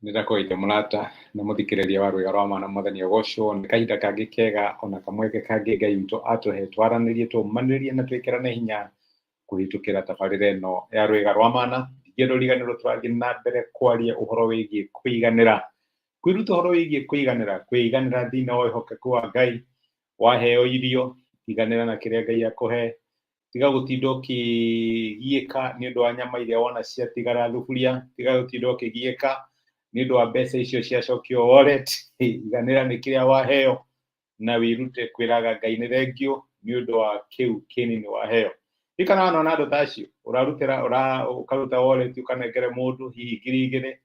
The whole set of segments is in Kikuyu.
Nĩndakũgeithia mũrata na mũthikĩrĩria wa Rwĩga rwa Mana, Mwathani agocwo. Nĩ kahinda kangĩ kega ona kamweke kangĩ Ngai witũ atũhe twaranĩrie, tũmanĩrĩrie na twĩkĩrane hinya kũhĩtũkĩra tabarĩra ĩno ya Rwĩga rwa Mana. Ndingĩenda ũriganĩrwo tũrathiĩ na mbere kwaria ũhoro wĩgiĩ kũiganĩra, kwĩruta ũhoro wĩgiĩ kũiganĩra, kũiganĩra thĩinĩ wa wĩhokeku wa Ngai. Waheo irio, iganĩra na kĩrĩa Ngai akũhe. Tiga gũtinda ũkĩgiĩka nĩ ũndũ wa nyama iria wona ciatigara thuburia, tiga gũtinda ũkĩgiĩka nĩ ũndũ wa mbeca icio ciacokio wallet. Iganĩra nĩ kĩrĩa waheo na wĩrute kwĩraga Ngai nĩ thengiũ nĩ ũndũ wa kĩu kĩnini waheo. Ririkana wanona andũ ta acio, ũrarutĩra ũkaruta wallet ũkanengere mũndũ hihi 2000,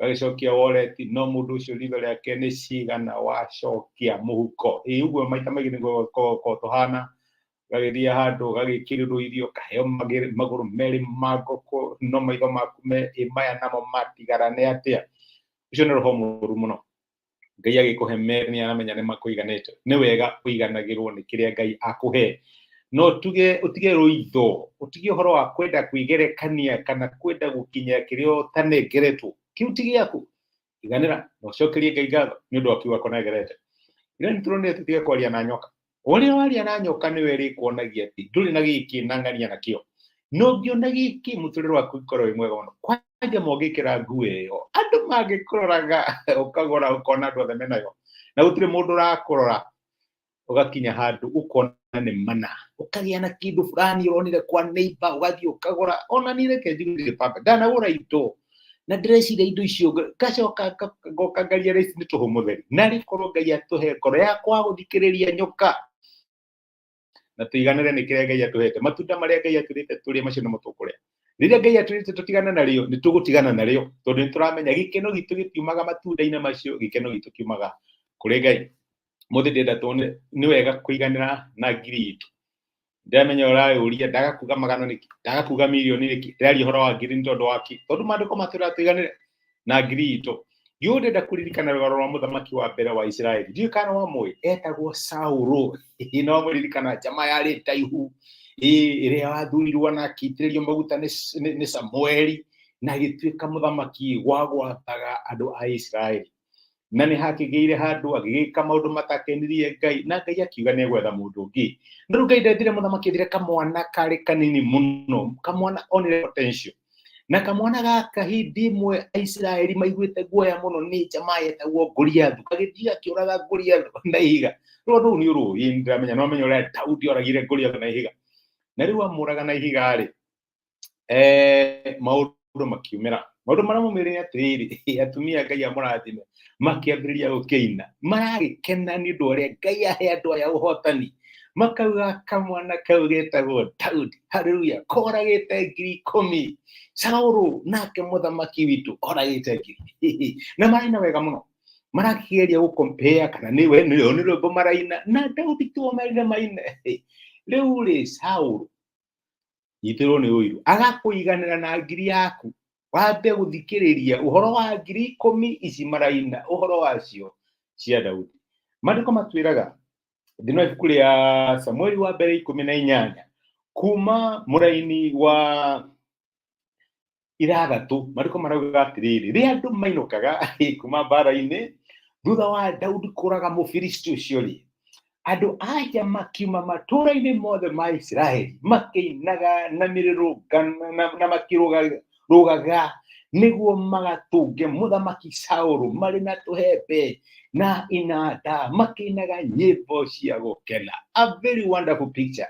ũgagĩcokia wallet, no mũndũ ũcio ritho rĩake nĩ cigana wacokia mũhuko. Ĩ ũguo maita maingĩ nĩguo gũkoragwo tũhana, ũgagĩthiĩ handũ ũgagĩkĩrĩrwo irio, ũkaheo magũrũ merĩ ma ngũkũ, no maitho maku me ĩ maya namo matigara nĩ atĩa? Ũcio nĩ roho mũru mũno. Ngai agĩkũhe merĩ nĩ aramenya nĩ makũiganĩte. Nĩ wega ũiganagĩrwo nĩ kĩrĩa Ngai akũhe. No tuge ũtige rũitho, ũtige ũhoro wa kwenda kwĩgerekania kana kwenda gũkinyĩra kĩrĩa ũtanengeretwo. Kĩu ti gĩaku. Iganĩra na ũcokerie Ngai ngatho nĩ ũndũ wa kĩu akũnengerete. Ira nĩ tũronire tũtige kwaria na nyoka. Ũrĩa waria na nyoka nĩwe ĩrĩkuonagia atĩ ndũrĩ na gĩkĩ na ng'ania nakĩo. Na ũngĩona gĩkĩ mũtũrĩre waku ũngĩkorwo wĩ mwega mũno. Kwanja ũngĩkĩra nguo ĩyo, andũ mangĩkũroraga ũkagũra ũkona andũ othe menayo. Na gũtirĩ mũndũ ũrakũrora, ũgakinya handũ ũkona nĩ mana. Ũkagĩa na kĩndũ fulani ũronire kwa neighbor, ũgathiĩ ũkagũra. Ona niĩ reke njuge ndirĩ perfect. Ndanagũra indo na ndĩreciria indo icio, ngacoka ngoka ngaria ici nĩ tũhũ mũtheri. Narĩ korwo Ngai atũhe ngoro ya kwaga gũthikĩrĩria nyoka na tũiganĩre nĩ kĩrĩa Ngai atũhete. Matunda marĩa Ngai atwĩrĩte tũrĩe, macio nĩmo tũkũrĩa. Rĩrĩa Ngai atwĩrĩte tũtigane narĩo, nĩ tũgũtigana narĩo, tondũ nĩ tũramenya gĩkeno gitũ gĩtiumaga matunda-inĩ macio, gĩkeno gitũ kiumaga kũrĩ Ngai. Mũthĩ ndĩrenda tuone nĩ wega kũiganĩra na ngiri itũ. Ndĩramenya ũrayũria ndaga kuga magana nĩkĩ, ndaga kuga mirioni nĩkĩ, ndĩraria ũhoro wa ngiri nĩ tondũ wa kĩ? Tondũ maandĩko matwĩraga tũiganĩre na ngiri itũ. Gĩũĩ ndĩrenda kũririkana rũgano rwa mũthamaki wa mbere wa Isiraeli. Ndiũĩ kana wamũĩ, etagwo Saũlũ. No mũririkana njama yarĩ ndaihu, ĩrĩa wathurirwo na akĩitĩrĩrio maguta nĩ Samueli na agĩtuĩka mũthamaki wa gwathaga andũ a Isiraeli. Na nĩ hakĩgĩire handũ agĩgĩka maũndũ matakenirie Ngai, na Ngai akiuga nĩ egwetha mũndũ ũngĩ. Na rĩu Ngai ndethire mũthamaki, ethire kamwana karĩ kanini mũno, kamwana onire potential. Na kamwana gaka hĩndĩ ĩmwe Aisiraeli maiguĩte guoya mũno nĩ jamaa yetagwo Goliathu, gagĩthiĩ gakĩũraga Goliathu na ihiga. Rũgano rũu nĩ ũrũĩ, nĩndĩramenya no menya ũrĩa Daudi oragire Goliathu na ihiga. Na rĩu amũraga na ihiga rĩ, maũndũ makiumĩra. Maũndũ marĩa maumĩrire nĩ atĩrĩrĩ, atumia Ngai amũrathime, makĩambĩrĩria gũkĩina, maragĩkena nĩ ũndũ ũrĩa Ngai ahe andũ aya ũhotani. Makauga kamwana kau getagwo Daudi, haleluya, koragĩte 10,000. Saũlũ nake mũthamaki witũ oragĩte ngiri. Na maraina wega mũno, marakĩgeria gũkompea kana nĩwe nĩo nĩ rwĩmbo maraina na Daudi tiwe merire maine. Rĩu rĩ, Saũlũ nyitĩrwo nĩ ũiru, agakũiganĩra na ngiri yaku, wambe gũthikĩrĩria ũhoro wa 10,000 ici maraina ũhoro wacio cia Daudi. Maandĩko matwĩraga thĩinĩ wa ibuku rĩa Samueli wa mbere 18 kuma mũraini wa 6, maandĩko marauga atĩrĩrĩ, rĩrĩa andũ mainũkaga kuma mbara-inĩ thutha wa Daudi kũraga Mũfilisti ũcio rĩ, andũ anja makiuma matũũra-inĩ mothe ma Isiraeli makĩinaga na mĩrũrũngano na makĩrũgaga nĩguo magatũnge mũthamaki Saũlũ marĩ na tũhembe na inanda, makĩinaga nyĩmbo cia gũkena. A very wonderful picture.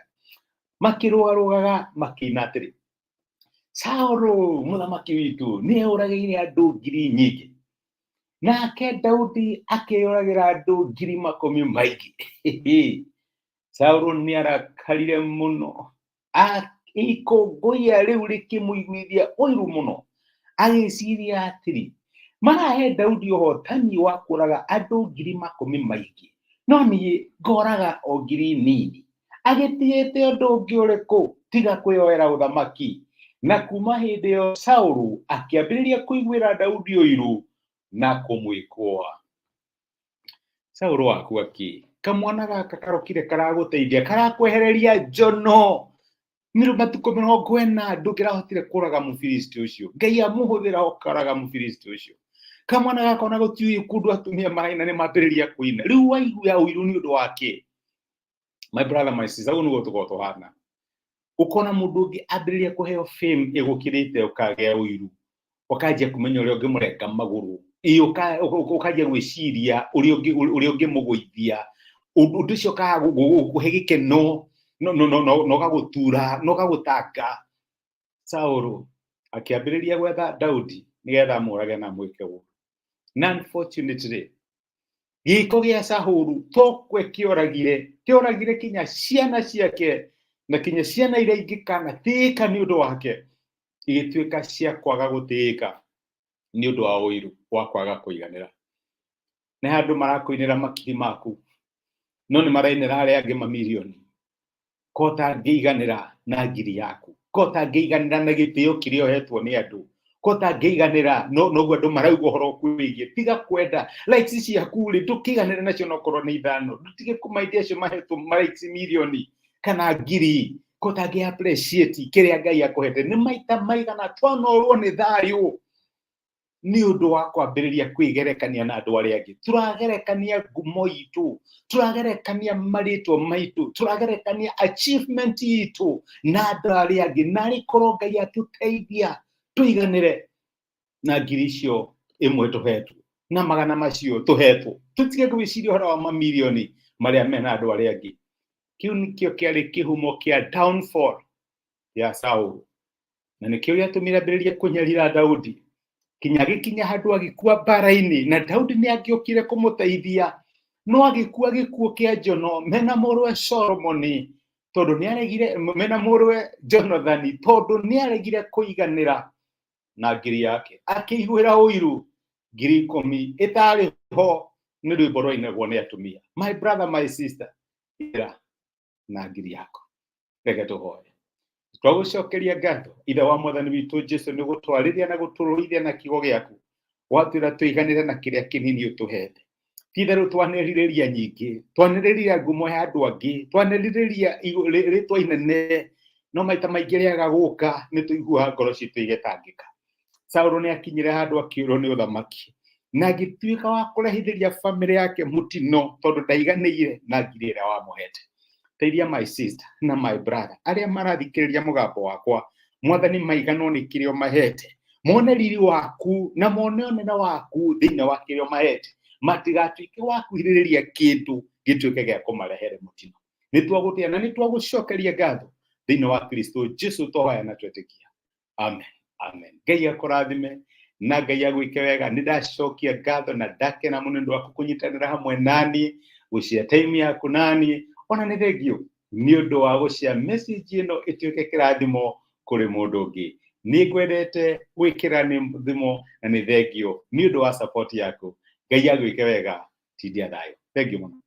Makĩrũgarũgaga makĩina atĩrĩ, Saũlũ mũthamaki witũ nĩ oragĩire andũ ngiri nyingĩ, nake Daudi akĩyũragĩra andũ ngiri makũmi maingĩ. Saũlũ nĩ arakarire mũno, ikũngũiya rĩu rĩkĩmũiguithia ũiru mũno, agĩciria atĩrĩ, marahe Daudi ũhotani wa kũraga andũ ngiri makũmi maingĩ, no niĩ ngoraga o ngiri nini. Agĩtigĩte ũndũ ũngĩ ũrĩkũ tiga kwĩyoera ũthamaki? Na kuuma hĩndĩ ĩyo Saũlũ akĩambĩrĩria kũiguĩra Daudi ũiru na kũmwĩkũa. Saũlũ akua kĩ? Kamwana gaka karokire karagũteithia, karakwehereria njono. Nĩ matukũ 40 ndũngĩrahotire kũraga Mũfilisti ũcio. Ngai amũhũthĩra ũkaraga Mũfilisti ũcio. Kamwana gaka ona gũtiũĩ kũndũ atumia maraina nĩ mambĩrĩria kũina. Rĩu waigua ũiru nĩ ũndũ wa kĩ? My brother, my sister, ũguo nĩguo tũkoragwo tũhana. Ũkona mũndũ ũngĩ ambĩrĩria kũheo fame ĩgũkĩrĩte ũkagĩa ũiru, ũkanjia kũmenya ũrĩa ũngĩmũrenga magũrũ, ĩ ũkanjia gwĩciria ũrĩa ũngĩmũgũithia. Ũndũ ũcio ũkaga gũkũhe gĩkeno, no ũgagũtura, no ũgagũtanga. Saũlũ akĩambĩrĩria gwetha Daudi nĩgetha amũrage na amwĩke ũũru. Na unfortunately, gĩko gĩa Saũlũ tokwe kĩoragire, kĩoragire kinya ciana ciake na kinya ciana iria ingĩkanatĩĩka nĩ ũndũ wake, igĩtuĩka cia kwaga gũtĩĩka nĩ ũndũ wa ũiru wa kwaga kũiganĩra. Nĩ handũ marakũinĩra makiri maku, no nĩ marainĩra arĩa angĩ mamirioni. Ko ũtangĩiganĩra na ngiri yaku, ko ũtangĩiganĩra na gĩtĩo kĩrĩa ũhetwo nĩ andũ, ko ũtangĩiganĩra noguo andũ marauga ũhoro ũkwĩgiĩ. Tiga kwenda likes ciaku rĩ, ndũkĩiganĩre nacio nokorwo nĩ 5, ndũtige kũmaindia acio mahetwo likes mirioni kana ngiri. Ko ũtangĩ appreciate kĩrĩa Ngai akũhete. Nĩ maita maigana twanorwo nĩ thayũ nĩ ũndũ wa kwambĩrĩria kwĩgerekania na andũ arĩa angĩ. Tũragerekania ngumo itũ, tũragerekania marĩtwa maitũ, tũragerekania achievement itũ na andũ arĩa angĩ. Narĩ korwo Ngai atũteithia tũiganĩre na ngiri icio ĩmwe tũhetwo na magana macio tũhetwo, tũtige gwĩciria ũhoro wa mamirioni marĩa mena andũ arĩa angĩ. Kĩu nĩkĩo kĩarĩ kĩhumo kĩa downfall ya Saũlũ, na nĩkĩo gĩatũmire ambĩrĩrie kũnyarira Daudi kinya agĩkinya handũ agĩkua mbara-inĩ. Na Daudi nĩ angĩokire kũmũteithia, no agĩkua gĩkuũ kĩa njono mena mũrũwe Solomoni, tondũ nĩ aregire, mena mũrũwe Jonathani, tondũ nĩ aregire kũiganĩra na ngiri yake, akĩiguĩra ũiru ngiri 10 ĩtarĩ ho nĩ rwĩmbo rwainagwo nĩ atumia. My brother, my sister, ira na ngiri yaku. Reke tũhoe. Twagũcokeria ngatho Ithe wa Mwathani witũ Jesu nĩ gũtwarĩria na gũtũrũithia na kiugo gĩaku. Watwĩra tũiganĩre na kĩrĩa kĩnini ũtũhete. Ti itherũ twanĩrĩria nyingĩ, twanĩrĩria ngumo ya andũ angĩ, twanĩrĩria rĩtwa inene, no maita maingĩ rĩaga gũka nĩ tũiguaga ngoro citũ igĩtangĩka. Saũlũ nĩ akinyire handũ akĩũrwo nĩ ũthamaki na agĩtuĩka wa kũrehithĩria bamĩrĩ yake mũtino tondũ ndaiganĩire na ngiri ĩrĩa wamũhete. Teithia my sister na my brother arĩa marathikĩrĩria mũgambo wakwa, Mwathani, maiganwo nĩ kĩrĩa ũmahete, mone riri waku na mone ũnene waku thĩinĩ wa kĩrĩa ũmahete, matigatuĩke wa kwĩrirĩria kĩndũ gĩtuĩke gĩa kũmarehere mũtino. Nĩ twagũtĩa na nĩ twagũcokeria ngatho thĩinĩ wa Kristo Jesu twahoya na twetĩkia. Amen. Amen. Ngai akũrathime na Ngai agwĩke wega. Nĩ ndacokia ngatho na ndakena mũno nĩ ũndũ waku kũnyitanĩra hamwe nani, gũcia time yaku nani, ona nĩ thengio nĩ ũndũ wa gũcia message ĩno ĩtuĩke kĩrathimo kũrĩ mũndũ ũngĩ. Nĩ ngwendete gwĩkĩra nĩ thimo na nĩ thengio nĩ ũndũ wa support yaku. Ngai agwĩke wega. Tindia thayũ. Thengio mũno.